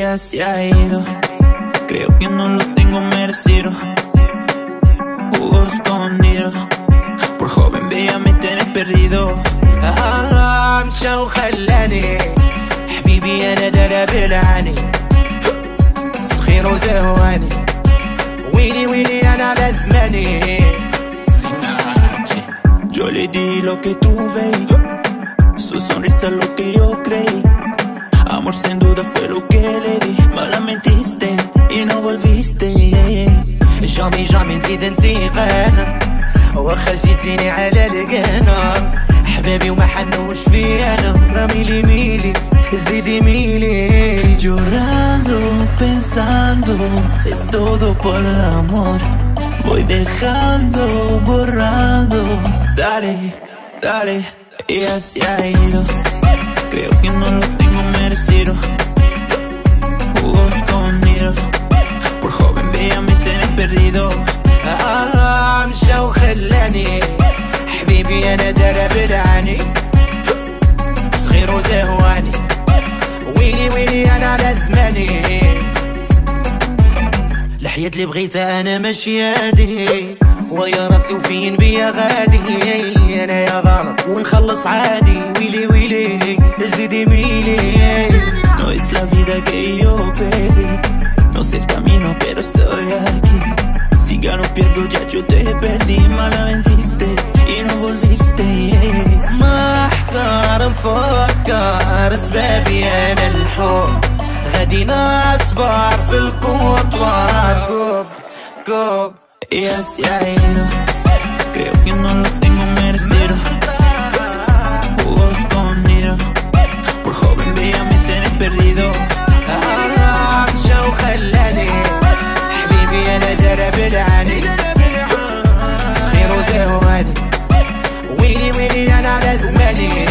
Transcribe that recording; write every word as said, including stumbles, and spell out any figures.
Ya se ha ido. Creo que no lo tengo merecido. Jugó escondido. Por joven veía me tenés perdido. آه مشى وخلاني. حبيبي انا دار بلعاني. صغير وزهواني. ويلي ويلي انا على زماني. Yo le di lo que tuve. Su sonrisa lo que yo creí. Amor sin duda fue lo que le di. Malamente y no volviste. جامي جامي نزيد انتقام. واخا جيتيني على القنا. حبابي وما حنوش في انا. راه ميلي ميلي. زيدي ميلي. Llorando, pensando, es todo por el amor. Voy dejando, borrando. Dale, dale, ya se ha ido. Creo que no lo tengo merecido. Jugó escondido. Por joven veía me tenés perdido. آه مشى وخلاني. حبيبي انا دار بلعاني. صغير وزهواني. ويلي ويلي انا على زماني. الحياة اللي بغيتها انا ماشي هادي. ويا راسي وفين بيا غادي. انا يا غلط ونخلص عادي. ويلي ويلي زيدي ميلي. No es la vida que yo pedí. No sé el camino, pero estoy aquí. Si gano, pierdo, ya yo te perdí. Malamente y no volviste. ما احتار مفكر سبابي انا الحب. غادي نصبر في الكوطوار. كوب كوب. Ya se ha ido. Creo que no lo tengo merecido. Jugó escondido. Por joven veía me tenés perdido. آه مشى وخلاني. حبيبي انا دار بلعاني. صغير وزهواني. ويلي ويلي انا على زماني.